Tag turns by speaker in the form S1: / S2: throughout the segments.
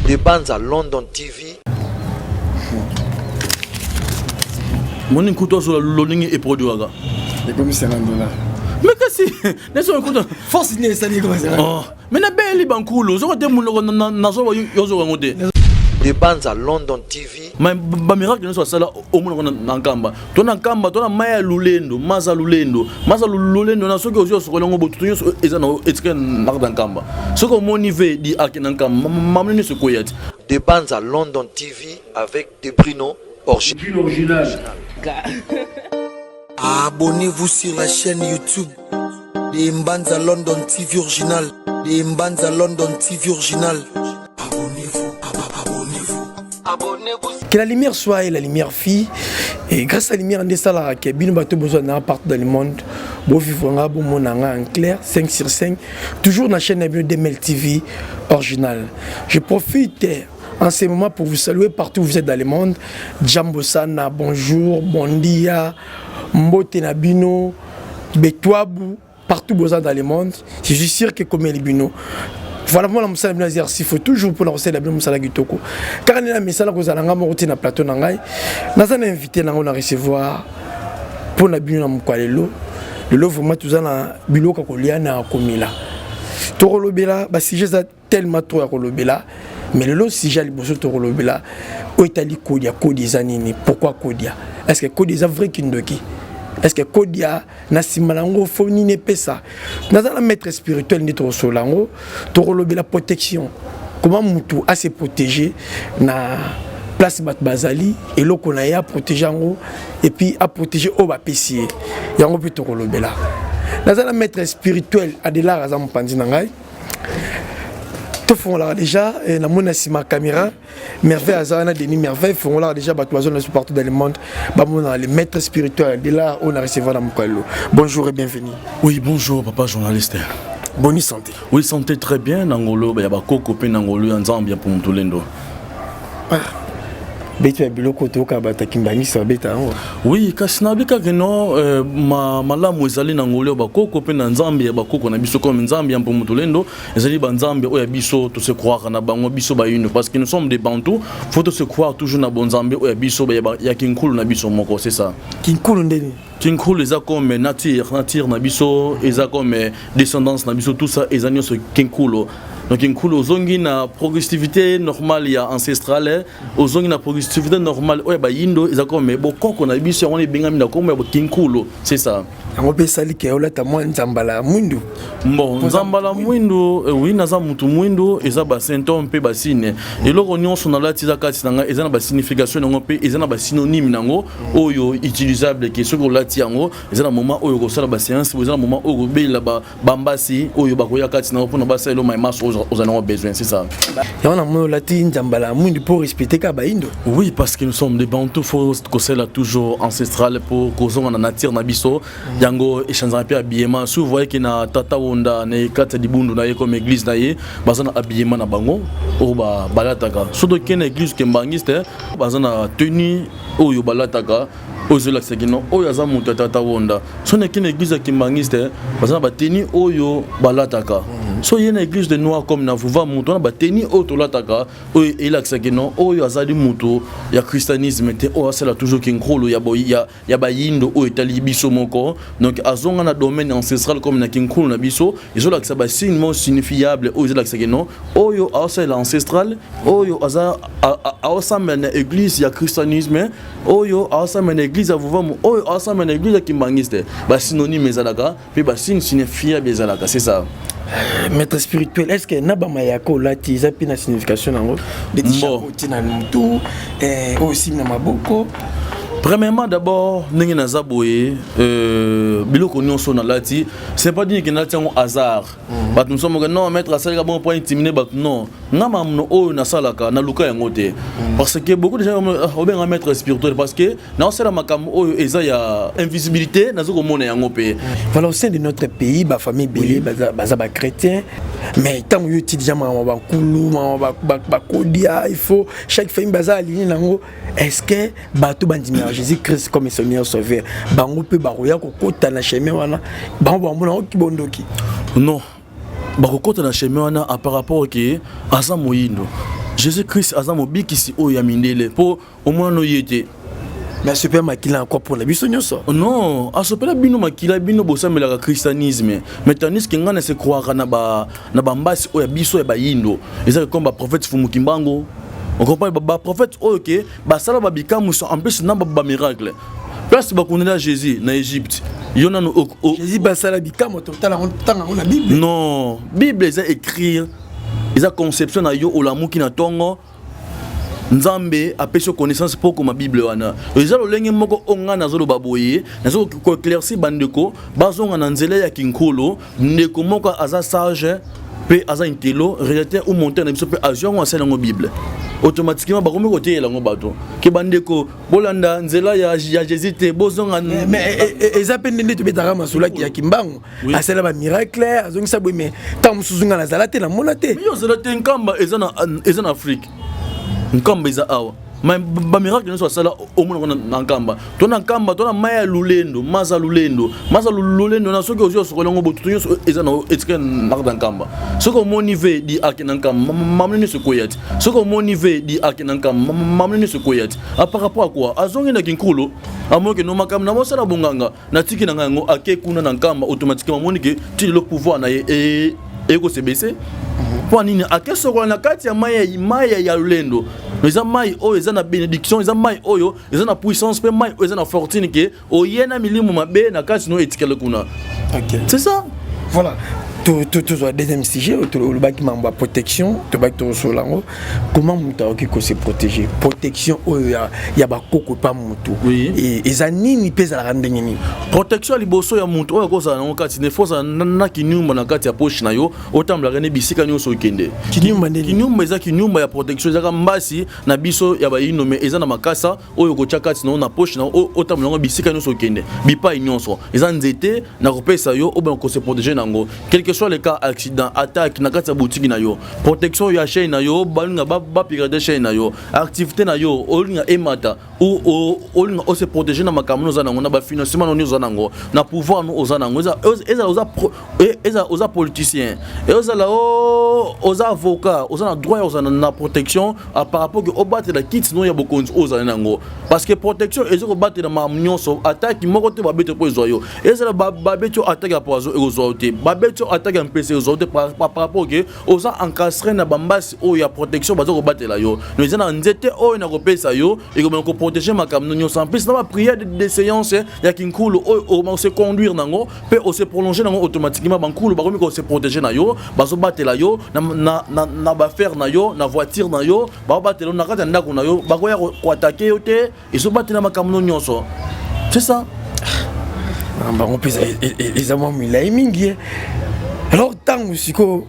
S1: De Banza London TV.
S2: Moni nkutu azola lolingi eproduaka.
S3: Ekomi 50 dollars.
S2: Mais kasi nazo nkutu
S3: force nini esali ekoma 50.
S2: Oh, mais nabeli bankulu ozoko te monoko nazoba yozoka yango te.
S1: De Banza London TV.
S2: Mais ba miracle nyonso asala omonaka na nkamba to na nkamba to na mai ya lulendo maza lulendo maza lulendo na soki ozwi osokoli yango botutu nyonso eza na etikali na kati ya nkamba soki omoni ve di ake na nkamba mamoni nyonso ekweya ti.
S1: De Banza London TV avec De Brino
S4: original.
S5: Abonnez-vous sur la chaîne YouTube de Mbanza London TV Original. De Mbanza London TV Original. Abonnez-vous, abonnez-vous.
S3: Abonnez-vous. Que la lumière soit et la lumière fille. Et grâce à la lumière, nde esalaka ke bino bato bozwa na partout dans le monde bovivre nga bomona nga en clair 5 sur 5 toujours na chaîne na bino DML TV original. Je profite en ce moment pour vous saluer partout où vous êtes dans le monde. Jambo sana, bonjour, bon dia, mbote na bino, betwabu, partout où vous êtes dans le monde. Je suis sûr que comme bino. Voilà moi la musala bino exercice faut toujours pour la recette la bino musala kitoko. Car na misala kozala nga moko te na plateau na ngai. Naza na invité na na recevoir pour na bino na mokwa lelo. Lelo vraiment toza na biloko kolia na komela. Tokolobela ba sujet eza tellement trop ya kolobela mais lelo sujet ya liboso tokolobela oyo etali kodia. Kodia eza nini? Pourquoi kodia? Est ce que kodia eza vrai kindoki? Est ce que kodia na nsima na yango fo nini epesa? Naza na maître spirituel nde tokosolola yango. Tokolobela protection, comment mutu ase protéger na place bato bazali, eloko na ye aprotéger yango et puis aprotéger oyo bapesi ye yango. Mpe tokolobela, naza na maître spirituel Adelar, aza mopanzi na ngai. Tofongolaka déjà namoni na nsima caméra Merveille aza wana, Denis Merveille. Fongolaka déjà, bato bazona biso partout dans le monde bamonaka le maître spirituel Adelar oyo na recevoir na mokolo. Bonjour et bienvenue.
S2: Oui, bonjour papa journaliste.
S3: Bonne santé?
S2: Oui, santé très bien, na ngolo ya bakoko mpe na ngolo ya Nzambe ya Mpumutulendo.
S3: Ah. Beti ya biloko toyoka bato akimbangisa babeta yango.
S2: Oui, kasi nayebi kaka no malamu ezali na ngolo ya bakoko mpe na Nzambe ya bakoko na biso, comme Nzambe ya Mpumutulendo ezali banzambe oyo ya biso tose croire na bango, biso bayindo, parce que nous sommes des Bantous. Faut tose croire toujours na bonzambe oyo ya biso ya kinkulu na biso moko, c'est ça.
S3: Kinkulu ndeni?
S2: Kinkulu eza comme nature na biso, eza comme descendance na biso, tout ça eza nyonso kinkulu. Donc kinkulu ozongi na progressivité normale ya ancestrale, ozongi na progressivité normale oyo ya bayindo, eza comme bokoko na biso, yango wana ebengami na kombo ya kinkulu, c'est ça.
S3: Yango mpe esali ke olata mwa nzambala ya mwindu.
S2: Bon, nzambala mwindu, oui, naza mutu mwindu, eza basymptôme mpe basigne. Eloko nyonso nalati eza kati na ngai, eza na basignification yango mpe eza na basynonyme nango oyo utilisable ke soki olati yango, eza na moment oyo kosala baséance, eza na moment oyo kobelela bambasi oyo bakoya kati nango mpona basala elo maemaso oza nango besoin, c'est ça.
S3: Yango namoni olati nzambala ya mwindu mpo respecter kaka bayindo.
S2: Oui, parce que nous sommes des Bantous, faut kosala toujours ancestral pour kozonga na nature na biso. Yango échangeaka mpe habillement. Si vous voyez ke na tata Wonda na kati ya libundu na ye, comme église na ye, baza na habillement na bango oyo balataka. Soki tokende na église kimbangiste, baza na tenue oyo balataka oyo ezolakisa kino oyo aza moto ya tata Wonda. So nake na église ya kimbangiste, baza na batenue oyo balataka. So ye na église de noir comme na vuva, moto wana batenue oyo tolataka oyo elakisa kino oyo azali moto ya christianisme te, oyo asala toujours kinkolo ya bayindo oyo etali biso moko. Donc azonga na domaine ancestral comme na kinkulu na biso, ezolakisa basigne mo signifiable oyo ezolakisa kino oyo aosalela ancestral, oyo aza aosambela na église ya christianisme, oyo aosambela na église ya vuvamu, oyo aosambela na église ya kimbangiste. Basynonyme ezalaka mpe basigne signifiable ezalaka, c'est ça.
S3: Maître spirituel, est ce que na bamayaka olati eza mpe na signification nango? Neti chapeau na motu, oyo osimbi na maboko.
S2: Premièrement, d'abord, ndenge naza boye, biloko nyonso nalati, c'est pas dire ke nalati yango hasard. Bato mosusu moke non, maître asalika bongo mpo intimider bato. Non, nga mamuno oyo nasalaka naluka yango te, parce que beaucoup de gens obenga maître spirituel parce que naosala makambo oyo eza ya invisibilité, naza komona yango mpe.
S3: Voilà, au sein de notre pays, bafamille ebele baza bachrétien, mais ntango yo ti déjà makambo bankulu, makambo bakodia, il faut chaque famille baza aligné nango. Est ce que bato bandimaka Jésus Christ comme Seigneur Sauveur, bango mpe bakoya kokota na chemin wana? Bango bamona oki bondoki?
S2: Non, bakokota na chemin wana par rapport ke aza moyindo. Jésus Christ aza mobikisi oyo ya mindele mpo omwana ye te.
S3: Mais asopela makila na kwa mpona biso nyonso.
S2: Non, asopela bino makila, bino bosambelaka christianisme, mais tandis que ngai na se croiraka na bambasi oyo ya biso ya bayindo. Ezaka comme baprophète Fumu Kimbango, ocomprendre, baprophète oyo ke basala babikamwiso, en plus na bamiracle. Place bakundela Jésus na Égypte, yo nano
S3: Jésus basala bikamwa, totala tanga yango na Bible.
S2: Non, Bible eza écrire, eza conception na yo. Olamuki na ntongo, Nzambe apesi yo connaissance mpo okoma Bible wana. Eza lolenge moko oyo ngai nazoloba boye, nazo koéclaircir bandeko bazonga na nzela ya kinkolo. Ndeko moko aza sage mpe aza intello, réalisateur ou monteur na biso, mpe azwi yango, asali yango Bible. Automatiquement bakomi koteyela yango bato ke bandeko bolanda nzela ya Jésus te, bozonga.
S3: Mais eza mpe ndenge tobetaka masolo ya Kimbangu. Asala bamiracle, azongisa boye, mais ntango mosusu nga nazala te, namona te.
S2: Yo ozala te. Nkamba eza na Afrique, Nkamba eza awa. Mais bamiracle nyonso asala, omonaka na Nkamba to na Nkamba to na mai ya Lulendo, maza Lulendo, maza Lulendo na soki ozwi, osokoli yango, botutu nyonso eza na etikali na kati ya Nkamba. Soki omoni ve di ake na Nkamba, mamino nyonso ekweya ti. Soki omoni ve di ake na Nkamba, mamino nyonso ekweya ti. Par rapport à quoi? Azongi na kinkulu, amoki no makambo na mosala bonganga, natiki na ngai yango, ake kuna na Nkamba. Automatiquement amoni ke ti lelo pouvoir na ye ekosebese. Mpo nini? Ake sokola na kati ya mai ya Lolendo. Eza mai oyo eza na bénédiction, eza mai oyo eza na puissance, mpe mai oyo eza na fortune ke oye na milimo mabe na kati no etikali kuna. C'est ça.
S3: Voilà, tozwa deuxième sujet. Olobaki mambo ya protection, tobaki tokosola yango. Comment moto akoki kose protéger? Protection oyo ya bakoko epa motu eza nini mpe ezalaka ndenge nini?
S2: Protection ya liboso ya motu oyo akozala nango kati ne, faut ozala na kinyumba na kati ya poche na yo, otambolaka ne bisika nyonso okende.
S3: Kinyumba ndeni?
S2: Kinyumba eza kinyumba ya protection, ezaka mbasi na biso ya bayino, mais eza na makasa oyo okotya kati na yo, na poche na yo, otambola yango bisika nyonso okende, bipai nyonso. Eza nzete na kopesa yo oyo kose protéger nango, quel que soit le cas, accident, attaque na kati ya boutique na yo, protection ya chaîne na yo, balinga bapirate chaîne na yo, activité na yo olinga emata, ou olinga ose protéger na makambo oza nango, na bafinancement no oza nango, na pouvoir no oza nango. Ezala oza politicien, ezala oza avocat, oza na droit ya kozala na protection par rapport ke obatela kiti no ya bokonzi oyo ozali nango, parce que protection eza kobatela makambo nyonso. Attaque moko te babeti mpo ezwa yo. Ezala babeti yo attaque ya poison, ekozwa yo te. Babeti yo attaque ya mpese, ekozwa yo te, par rapport ke oza encastré na bambasi oyo ya protection, baza kobatela yo. No eza na nzete oyo na kopesa yo, ekomema koprotéger makambo nyonso. En plus na baprière de séance ya kinkulu oyo ose conduire nango mpe ose prolonger nango, automatiquement bankulu bakomi kose protéger na yo, bazobatela yo na baaffaire na yo, na voiture na yo, baobatela yo na kati ya ndako na yo, bakoya koattaquer yo te. Ezobatela makambo no nyonso, c'est ça.
S3: Bango mpe eza mwa milai mingi. Alors ntango sikoyo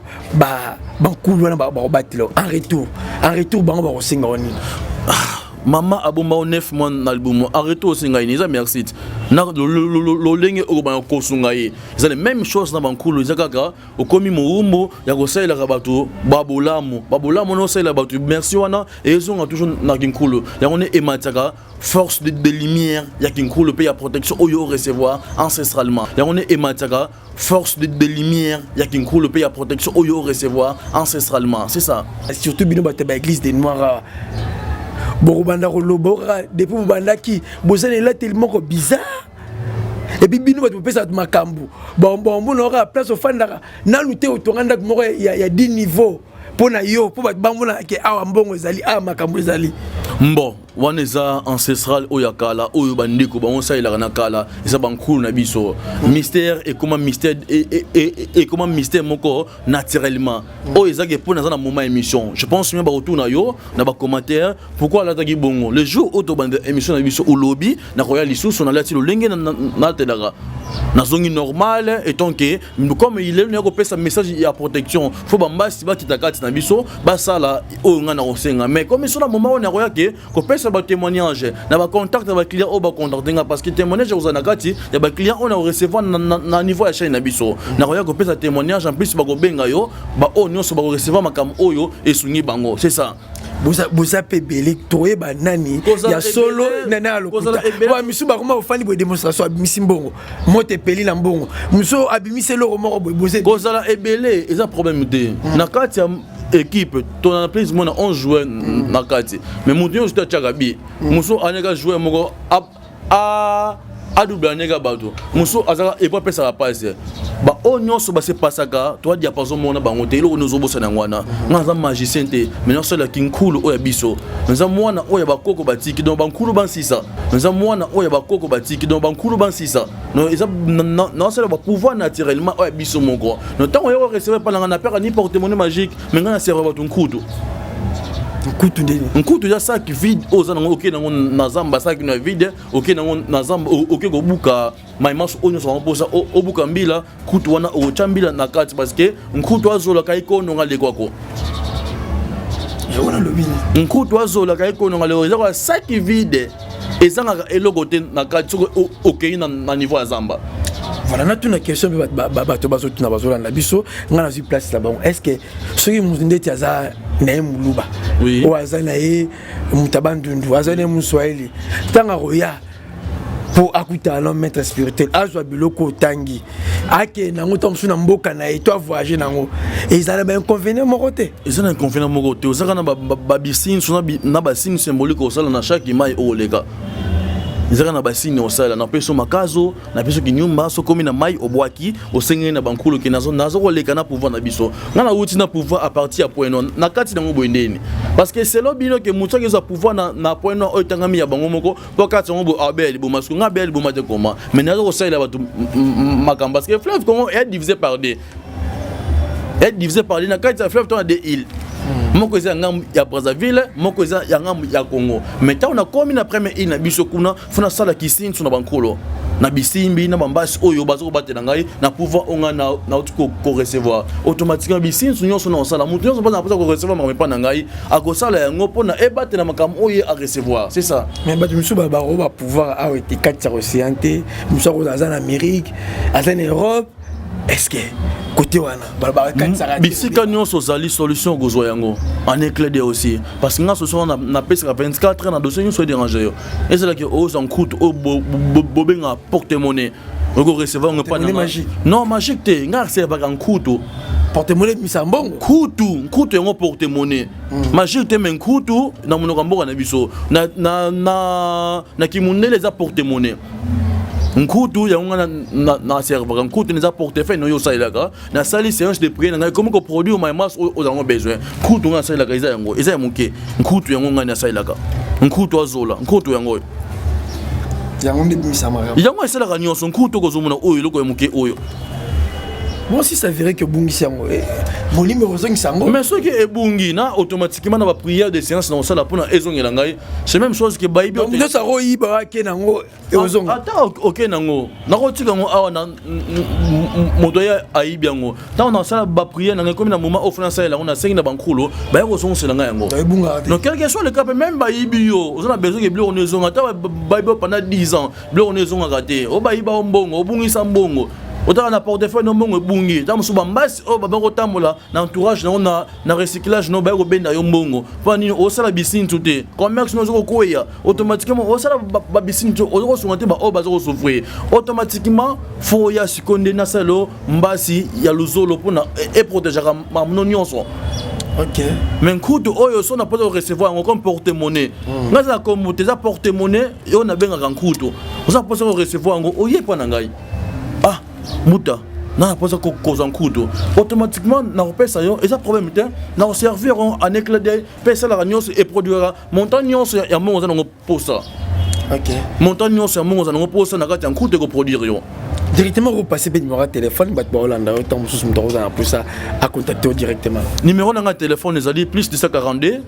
S3: bankulu wana bakobatela, en retour bango bakosenga wa nini?
S2: Mama abomba o 9 mois na libumu, en retour osenga ye eza merci na lolenge oyo bana kosunga ye. Eza la même chose na bankulu. Eza kaka okomi mowumbu ya kosalelaka bato babolamu, babolamu wana osalela bato, merci wana ezonga toujours na kinkulu. Yango nde ematiaka force de lumière ya kinkulu mpe ya protection oyo recevoir ancestralement. Yango nde ematiaka force de lumière ya kinkulu mpe ya protection oyo recevoir ancestralement, c'est ça.
S3: Surtout bino bato ya baéglise des noirs, bokobanda koloba kaka depuis bobandaki, bozala elateli moko bizarre. Et puis bino bato bopesa bato makambo, bambona kaka place ofandaka nanu te, otonga ndako moko ya 10 niveau mpo na yo, mpo bato bamona ke awa mbongo ezali, awa makambo ezali.
S2: Bon, wana eza ancestral oyo ya kala, oyo bandeko bango osalelaka na kala, eza bankulu na biso. Mystère ekoma mystère, ekoma mystère moko naturellement oyo ezaki mpo naza na moment émission. Je pense bien bakotuna yo na bacommentaire pourquoi alataki bongo. Le jour oyo tobanda émission na biso, olobi nakoya lisusu nalati lolenge natelaka, nazongi normal. Étant que comme il est kopesa message ya protection, faut bambasi bakita kati na biso, basala oyo ngai na kosenga. Mais comme so na moment oyo nakoya ke kopesa batémoignage na bacontact ya baclient oyo bacontacte nga, parce que témoignage ekozala na kati ya baclient oyo na korecevoir na niveau ya chaîne na biso, nakoya kopesa témoignage. En plus bakobenga yo, baoyo nyonso bakorecevoir makambo oyo esungi bango, c'est ça.
S3: Boza mpe ebele, toyeba nani ya solo, nani ya lokuta. Misu bakoma bofandi boye, démonstration, abimisi mbongo, moto epeli na mbongo, mosu abimisi eloko moko boye.
S2: Kozala ebele eza problème te na kati ya Équipe tona plus mona 11 joueurs na kati, mais moto nyonso te atiaka bi. Mosusu aneka joueur moko adouble, aneka bato mosusu azalaka epo apesaka pasi. Baoyo nyonso basepasaka toa diapason moko na bango te. Eloko nyonso ozobosana yango wana. Nga naza magicien te, mais nasalaki nkulu oyo ya biso. Naza mwana oyo ya bakoko batiki, donc bankulu bansisa. Naza mwana oyo ya bakoko batiki, donc bankulu bansisa. Eza naosala bapouvoir naturellement oyo ya biso moko. No ntango oyo recevoir epa nanga, napeka ni porte-monnaie magique, mais ngai naserva bato nkutu.
S3: Nkutu ndeni?
S2: Nkutu eza sac vide oyo oza nango, oke nango na zamba, sac na vide, oke nango na zamba, oke kobuka maimaso oyo nyonso bango mposa obuka mbila. Nkutu wana okotya mbila na kati, parce que nkutu azolaka ekononga lekwako.
S3: Yango nalobi.
S2: Nkutu azolaka ekononga leko. Eza kwa sac vide, ezangaka eloko te na kati soki okei na niveau ya zamba.
S3: Voilà, natuna question mpe bato bazotuna, bazolanda biso. Ngai nazwi place na bango. Est ce que soki moto ndeti aza na ye moluba, oyo aza na ye moto abandundu, aza na ye moswahili, ntango akoya mpo akutana na maître spirituel, azwa biloko otangi, akende nango ntango mosusu na mboka na ye to avoyage nango, ezala na bainconvénient moko te?
S2: Eza na inconvénient moko te. Ozaka na babisinsu na basigne symbolique osala na chaque mai oyo oleka. Ezaka na basigne osala, napesi yo makazo, napesi yo kinyumba. Soki okomi na mai, obwaki, osengeli na bankulu ke nazo koleka na pouvoir na biso. Nga nauti na pouvoir à partir ya point noir na kati nango boye ndeni, parce que selo bino ke motu soki ezwa pouvoir na point noir oyo etangami ya bango moko mpo kati yango boye, abeya liboma. Soki nga abeya liboma te, koma, mais naza kosalela bato makambo, parce que fleuve Congo est divisé par deux, est divisé par deux. Na kati ya fleuve to na deux îles, moko eza ya ngambu ya Brazzaville, moko eza ya ngambu ya Congo. Mais ntango nakomi na première île na biso kuna, fo nasala kisinsu na bankolo na bisimbi na bambasi oyo baza kobatela ngai na pouvoir oyo ngai nauti korecevoir. Automatiquement, bisinsu nyonso na kosala, moto nyonso mpona aposa korecevoir makambo epa na ngai, akosala yango mpona ebatela makambo oyo ye arecevoir. C'est ça.
S3: Mais bato mosusu bako bapouvoir awa ete kati ya océan te. Mosusu akoza aza na Amérique, aza na Europe. Est ce que côté wana balobaka?
S2: Bisika nyonso ozali, solution okozwa yango en éclair aussi, parce que nga solution wana napesaka 24 heures na dossier nyonso edérange yo. Ezalaki ozwa nkutu oyo bobengaka porte-monnaie, okorecevoir yango epa
S3: na magique?
S2: Non, magique te. Nga aservaka nkutu.
S3: Porte-monnaie ebimisa mbongo?
S2: Nkutu, nkutu yango porte-monnaie. Magique te, mais nkutu na monoko ya mboka na biso, na kimundele eza porte-monnaie. Nkutu yango nga na servaka nkutu eza portefeuille na oyo osalelaka. Nasali séance de prière na ngai, komi koproduire my masse oyo ozango besoin. Nkutu ngai nasalelaka eza yango, eza ya moke. Nkutu yango ngai nasalelaka, nkutu azola, nkutu yango oyo.
S3: Yango nde ebimisa makambo?
S2: Yango esalaka nyonso. Nkutu okozomona oyo eloko ya moke oyo.
S3: Bon, si s'avérait que obungisi yango, molimo ekozongisa yango?
S2: Mais soki ebungi, na automatiquement na baprière de séance na kosala mpona ezongela ngai. C'est même chose ke bayibi.
S3: Nyonso akoyiba, ake nango, ekozonga?
S2: Ata oke nango, nakotika yango awa na moto ye ayibi yango, ntango nasala baprière nanga, ekomi na moment oyo fona nasalela yango, nasengi na bankulu baya kozongisela ngai yango. Donc quel que soit le cas, mpe même bayibi yo, oza na besoin ke biloko no ezonga. Ata bayibi yo pendant 10 ans, biloko no ezongaka te. O bayiba yo mbongo, obungisa mbongo, otaka na portefeuille no, mbongo ebungi. Ntango mosusu bambasi oyo babaki kotambola na entourage nango na recyclage no, baye kobenda yo mbongo. Mpo nini? Osala bisintu te, commerce no oza kokweya. Automatiquement osala babisintu, oza kosunga te baoyo baza kosouffrir. Automatiquement fo oya sikoyo nde nasala yo mbasi ya luzolo mpona eprotégeaka mamono nyonso. Mais nkutu oyo so na mposa korecevoir yango comme porte monnaie, ngai aza na kombo te, eza porte monnaie oyo nabengaka nkutu. Oza mposa korecevoir yango, oye mpa na ngai: "Ah muta, na mposa kozwa nkutu." Automatiquement nakopesa yo, eza problème te. Nakoservir en éclat de mpe esalaka nyonso, eproduiraka montant nyonso ya mbongo oza nango posa. Montant nyonso ya mbongo oza nango posa na kati ya nkutu, ekoproduire yo.
S3: Directement okopase mpe numéro ya téléphone, bato baolanda yo. Ntango mosusu moto akozala na mposa, acontacte yo directement.
S2: Numéro na ngai ya téléphone ezali plus 242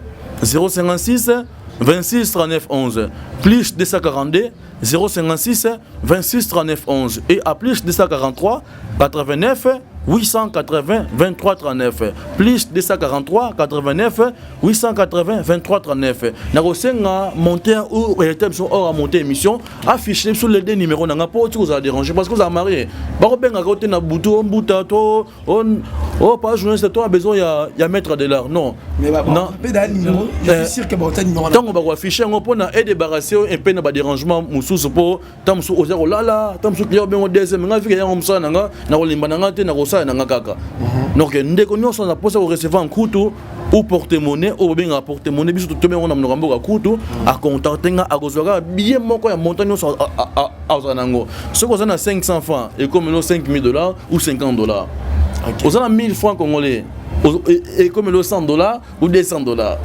S2: 056 26 39 11, plus 242 056 26 39 11 et à plus 243 89 880 23 39, plus 243 89 880 23 39. Nakosenga monteur ou réalisateur biso oyo amonte émission, affiche biso les deux numéros nanga mpo oti kozala déranger, parce que ozala marié, bakobengaka yo te na butu: "O mbuta to o pa journaliste to a besoin ya maître de l'art." Non. Ntango bakoaffiche yango mpona edébarrasse oyo mpe na badérangement mosusu, mpo ntango mosusu oza kolala, ntango mosusu client obengo deuxième. Nga fike yango mosala na nga, nakolemba na nga te, nakosala. Nakosala na nga kaka. Donc ndeko nyonso na posa korecevoir nkutu ou porte-monnaie, oyo bobengaka porte-monnaie, biso tobenga na monoko ya mboka kutu, acontacte nga, akozwa kaka billet moko ya montant nyonso azala nango. Soki oza na 500 francs, ekomelo 5000 $ ou 50 $. Oza na 1000 francs congolais, ekomelo 100 $ ou 200 $.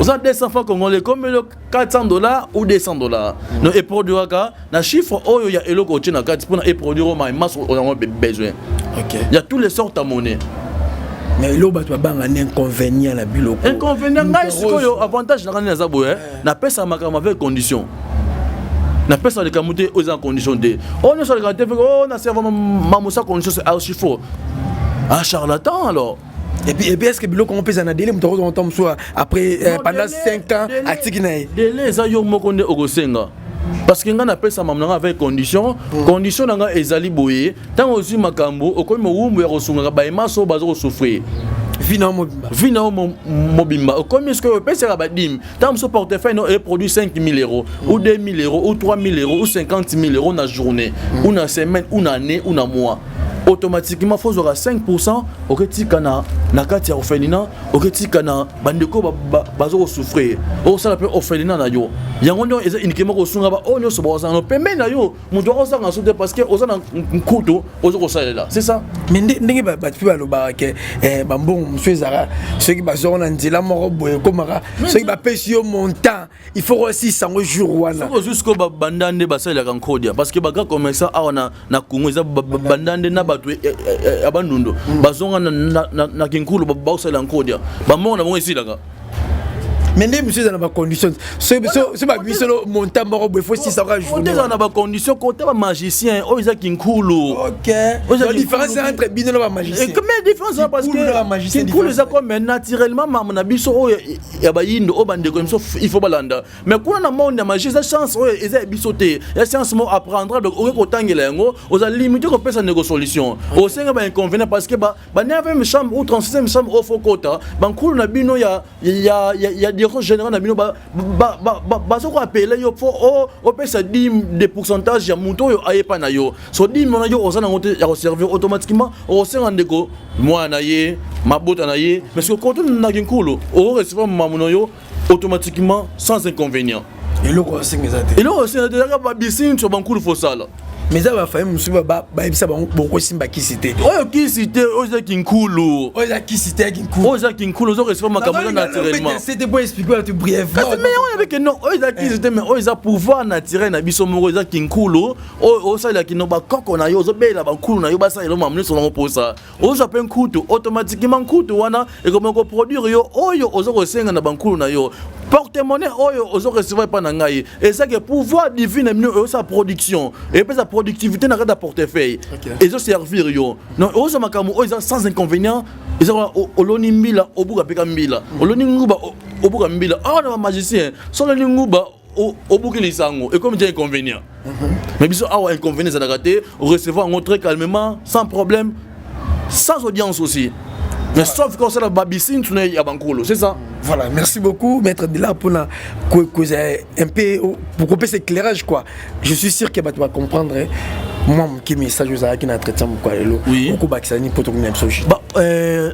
S2: Oza na 200 francs congolais, ekomelo 400 $ ou 200 $. Donc eproduiraka na chiffre oyo ya eloko otie na kati mpona eproduire oyo maso oyango besoin. Il y a toutes les sortes ya monnaie.
S3: Mais eloko bato babanga nde inconvénient na biloko.
S2: Inconvénient, ngai sikoyo avantage na ngai nini? Naza boye, napesa makambo avec condition. Napesa likambo te oyo eza na condition te. Oyo nyonso alekaka te o na servo mamosa condition, c'est archi faux, un charlatan alors.
S3: Et puis est-ce que biloko ngo mpe eza na délai? Moto akozwa ntango mosusu après pendant 5 ans atiki na ye.
S2: Délai eza yo moko nde okosenga, parce que ngai napesa makambo na ngai avec condition. Condition na ngai ezali boye: ntango ozwi makambo, okomi mowumbu ya kosungaka bayemaso oyo baza kosouffrir.
S3: Vie na yo mobimba.
S2: Vie na yo mobimba. Okomi sikoyo opesaka badîmes. Ntango mosusu portefeuille no eproduit 5000 € ou 2000 € ou 3000 € ou 50 000 euros na journée ou na semaine ou na année ou na mois, automatiquement faut ozwaka 5, oketika na kati ya orphelinat, oketika na bandeko baza kosouffrir, okosala mpe orphelinat na yo. Yango nde eza uniquement kosunga ba oyo nyonso bakozala no pembeni na yo. Moto akosanga so te, parce que oza na nkutu oza kosalela, c'est ça.
S3: Mais ndenge bato mpe balobaka ke bambongo mosusu ezalaka, soki bazwaka na nzela moko boye, ekomaka soki bapesi yo montant, il faut kosisa yango jour wana.
S2: Soki ozwi sikoyo banda nde basalelaka nkodia, parce que baga commerçant awa na Congo eza banda nde na bato ya Bandundu bazonga na Kinkulu, bakosalela nkodia, bambongo na bango esilaka.
S3: Mais nde mosusu eza na bacondition, so babimisi lo montant moko boye, faut sisa kaka
S2: journée. Eza na bacondition kote bamagicien oyo eza Kinkulu.
S3: Ok, différence entre bino na bamagicien?
S2: Mais différence eza parce que Kinkulu eza comme naturellement mama na biso oyo ya bayindo, oyo bandeko na biso il faut balanda. Mais kuna na monde ya magie, eza chance oyo eza ya biso te, ya science mo apprendra. Donc okoki kotangela yango, oza limité kopesa ndeko solution, osenga bainconvénient, parce que ba 9e chambre ou 36e chambre oyo faut kota, bankulu na bino ya direction générale na bino baza koappeler yo, fo opesa dîme de pourcentage ya moto oyo ayepa na yo. So dîme wana yo oza nango te ya koservir, automatiquement okosenga ndeko mwana na ye, mabota na ye. Mais soki koto na Kinkulu, okorecevoir mamu na yo automatiquement sans inconvénient.
S3: Eloko osenga eza te.
S2: Eloko osenga te, ezaka babisini so bankulu fosala.
S3: Mais eza bafamille mosusu bayebisa bango bokosimba kisi te.
S2: Oyo kisi te, oyo eza Kinkulu.
S3: Oyo eza kisi te ya Kinkulu.
S2: Oyo eza Kinkulu, ozo recevoir makambo eza naturellement.
S3: C'était pour expliquer bato brièvement.
S2: Kasi mais oyo yebeke non, oyo eza kisi te, mais oyo eza pouvoir naturel na biso moko, eza Kinkulu oyo osalelaki no bakoko na yo, ozobelela bankulu na yo, basalela mamu nyonso nango mposa. Ozwa mpe nkutu, automatiquement nkutu wana ekoma koproduire yo oyo oza kosenga na bankulu na yo. Porte-monnaie oyo ozo recevoir epai na ngai ezaki pouvoir divine na bino, ezosala production, epesa productivité na kati ya portefeuille, ezoservir yo. Donc ozwa makambo oyo eza sans inconvénient. Eza oloni mbila, obuka mpeka mbila, oloni nguba, obuka mbila. Awa na bamagicien, so oloni nguba, obuki lisango, ekomi tia inconvénient. Mais biso awa inconvénient ezalaka te, recevoir yango très calmement, sans problème, sans audience aussi, mais sauf quand c'est la babisine ya bankolo, c'est ça.
S3: Voilà, merci beaucoup, maître Dela, pour la un peu pour couper cet éclairage quoi. Je suis sûr que tu vas comprendre, hein. Moi qui message ozalaki na entretien moko lelo, okobakisa nini mpo tokomi na biso?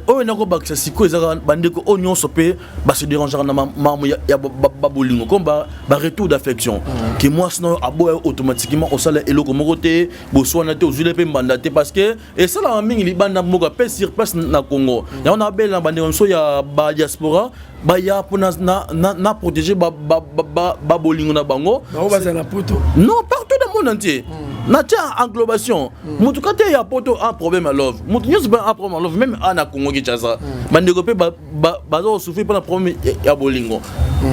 S2: Oyo nakobakisa sikoyo ezaka bandeko oyo nyonso mpe base dérangeaka na makambo ya babolingo, comme baretour d'affection, ke mwasi na oyo aboya, automatiquement osala eloko moko te, boswana te, ozwile mpe mbanda te, parce que esalaka mingi libanda mboka mpe sur place na Congo. Yango nabela na bandeko mosusu ya badiaspora baya mpona na protéger babolingo na bango. Non, partout dans le monde entier, natia englobation. Motu kati ya poto un problème ya love, motu nyonso mpe un problème ya love, même a na Congo Kinshasa, bandeko mpe baza kosouffrir mpona problème ya bolingo.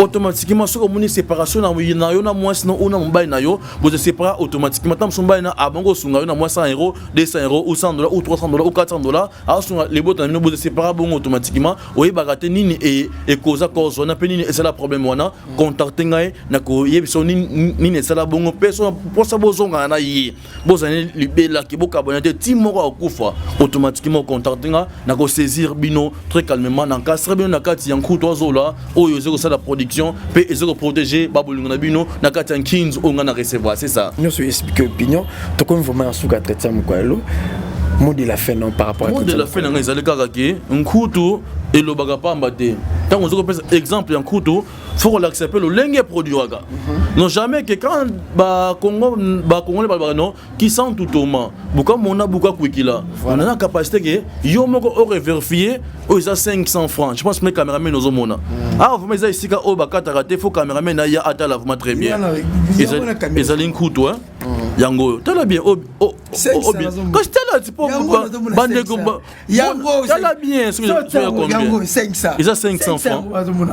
S2: Automatiquement soki omoni séparation na yo na mwasi na na mobali na yo, boza séparé automatiquement. Ntango mosusu mobali na abango osunga yo na mwa 100 €, 200 € ou 100 $ ou 300 $ ou 400 $, aosunga libota na bino, boza séparé bongo, automatiquement oyebaka te nini ekoza cause wana mpe nini esala problème wana. Contacte ngai, nakoyebisa nini esala bongo mpe mposa bozongana na ye, bozali libelaki, bokabwana te ti moko akufa. Automatiquement contacte nga, nakosaisir bino très calmement, na encastre bino na kati ya nkutu azola oyo eza kosala production mpe eza koprotéger babolingo na bino na kati ya nkinzu oyo nga na recevoir, c'est ça.
S3: Nyonso explique opinion. Tokomi vraiment ya suka entretien moko lelo. Mot de la fin non par rapport à
S2: Mot de la fin na ngai ezali kaka ke nkutu elobaka pamba te. Ntango ozo kopesa exemple ya nkutu, faut kolakisa mpe lolenge eproduiraka. Non jamais que quand ba Congo ba Congolais balobaka non kisantu toma buka mona buka kwikila. On a la capacité que yo moko o vérifier oyo eza 500 francs. Je pense que cameraman ozomona. Ah vraiment eza esika oyo bakataka te, faut cameraman aya atala vraiment très bien. Ezali nkutu hein. Yango oyo tala bien kasi tala tipo bandeko tala bien soki ya combien eza 500 francs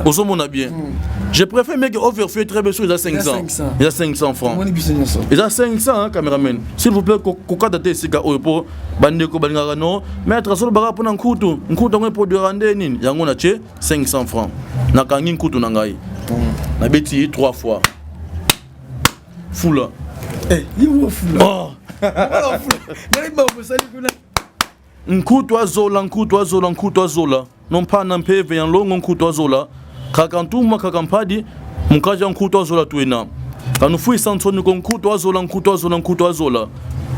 S2: ozomona bien. Je préfère meke overfie très bien soki eza 500, eza 500 francs, eza 500. Cameraman, s'il vous plaît, kokata te esika oyo mpo bandeko balingaka no maître asolobaka mpona nkutu. Nkutu yango eproduira nde nini? Yango na tie 500 francs, nakangi nkutu na ngai, nabeti 3 fois fula.
S3: Fula. Oh.
S2: Nkutu azola, nkutu azola, nkutu azola nompana mpeve ya nlongo, nkutu azola kaka ntuma kaka mpadi mukaja, nkutu azola twena kanufuisa nsoniko, nkutu azola, nkutu azola, nkutu azola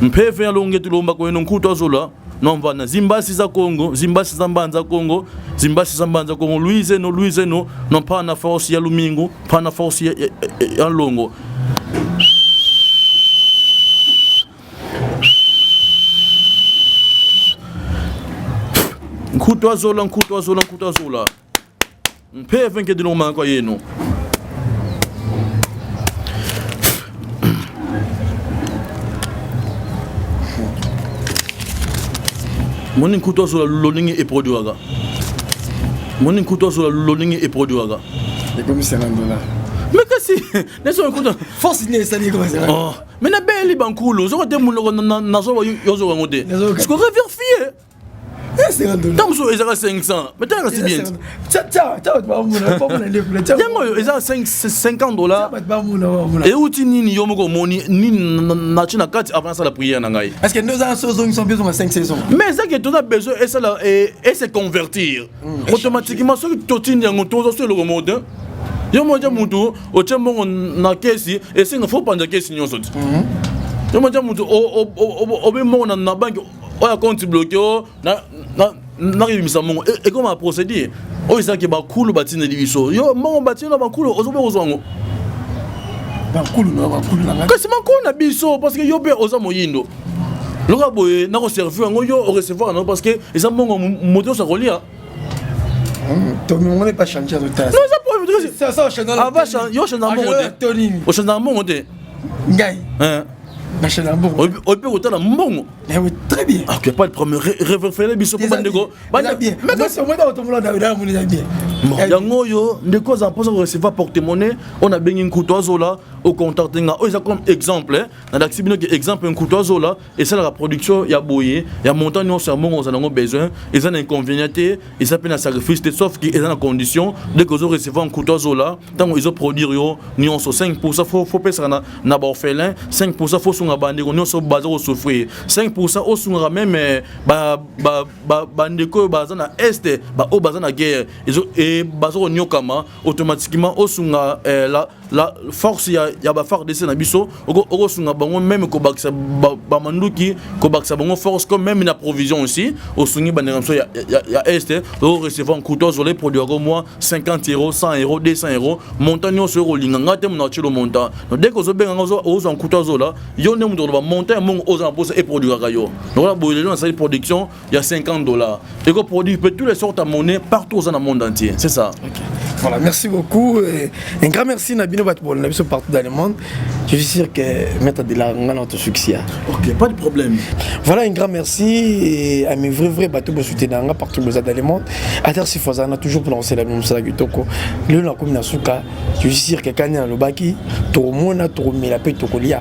S2: mpeve ya longe tulomba kweno, nkutu azola nomvana zimbasi za Kongo, zimbasi za mbanza Kongo, zimbasi za mbanza Kongo, luizeno luizeno nompana force ya lumingu mpana force ya nlongo. Nkutu azola, nkutu azola, nkutu azola mpeve nkedilomaka kwa yenu. Moni nkutu azola lolingi eproduaka, moni nkutu azola lolingi eproduaka.
S3: Ekomi 50 $.
S2: Mais kasi neso nkutu
S3: force nini esali ekoma 50?
S2: Oh, mais nabeli bankulu ozoko te monoko nazoba yozoka yango te siko revérifie. Ntango mosusu ezaka 500, mais tala kasi bien, yango oyo eza 50 $. Euti nini? Yo moko omoni nini natie na kati avant nasala prière na ngai. Mais ezaki toza besoin esala ese convertir automatiquement. Soki totindi yango, toza so eloko moko te. Yo moko mutu otie mbongo na kesi, esenga fo panza kesi nyonso ti. Yo moko mutu obe mbongo na banque oyo compte bloqué, o nakebimisa mbongo, ekoma procédure oyo ezalaki. Bakulu batindeli biso yo mbongo, batindi na bakulu, ozobe kozwa yango. Kasi bakulu na biso, parce que yo mpe oza moyindo loka boye, nakoservir yango, yo orecevoir yango, parce que eza mbongo moto nyonso akolia. Yo ochange mbongo te, ochange mbongo te.
S3: Ngai
S2: oyo mpe kotala mbongo.
S3: Très bien.
S2: Ok, pas de problème, référé biso mpo bandeko. Yango oyo ndeko aza mposa korecevoir porte-monnaie oyo nabengi nkutu azola, ocontacte nga. Oyo eza comme exemple, nalakisi bino ke exemple nkutu azola esalaka production ya boye ya montant nyonso ya mbongo ozala yango besoin. Eza na inconvénient te, eza mpe na sacrifice te, sauf ke eza na condition. Dès que ozo recevoir nkutu azola, ntango ezoproduire yo nyonso, 5 fo pesaka na baorphelin, 5 fo osunga bandeko nyonso baza kosouffrir, 5 osungaka même bandeko oyo baza na Est, baoyo baza na guerre, baza koniokama. Automatiquement osunga la force ya ba FARDC na biso, okosunga bango même kobakisa bamanduki, kobakisa bango force, comme même na provision aussi osungi bandeko na biso ya Est. Okorecevoir nkutu azola, eproduire moi 50 euros, 100 euros, 200 euros, montant nyonso okolinga. Nga te moto atie le montant. Donc dès que ozobenga nga, ozwa nkutu azola, yo nde moto oloba montant ya mbongo oza na mposa eproduiraka yo. Lokola boye lelo nasali production ya 50 $, ekoproduire mpe toutes les sortes ya monnaie partout oza na monde entier, c'est ça.
S3: Okay. Voilà, merci beaucoup. Et un grand merci na bino bato bolanda biso partout dans le monde. Je suis sûr que maître de la ngana notre succès.
S2: Ok, pas de problème.
S3: Voilà, un grand merci à mes vrais vrais bato bosoutenir nga partout dans le monde. Ater si fozana toujours pour lancer la même sala kitoko. Le na komi na suka, je suis sûr que kanya lobaki tokomona, tokomela pe tokolia.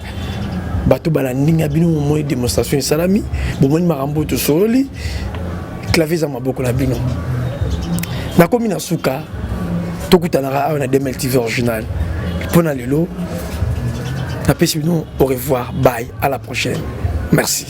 S3: Bato balandi nga, bino bomoni démonstration esalami, bomoni makambo tosololi, clavier eza maboko na bino. Nakomi na suka, tokutanaka awa na DML TV original. Mpo na lelo napesi bino au revoir, bye, à la prochaine, merci.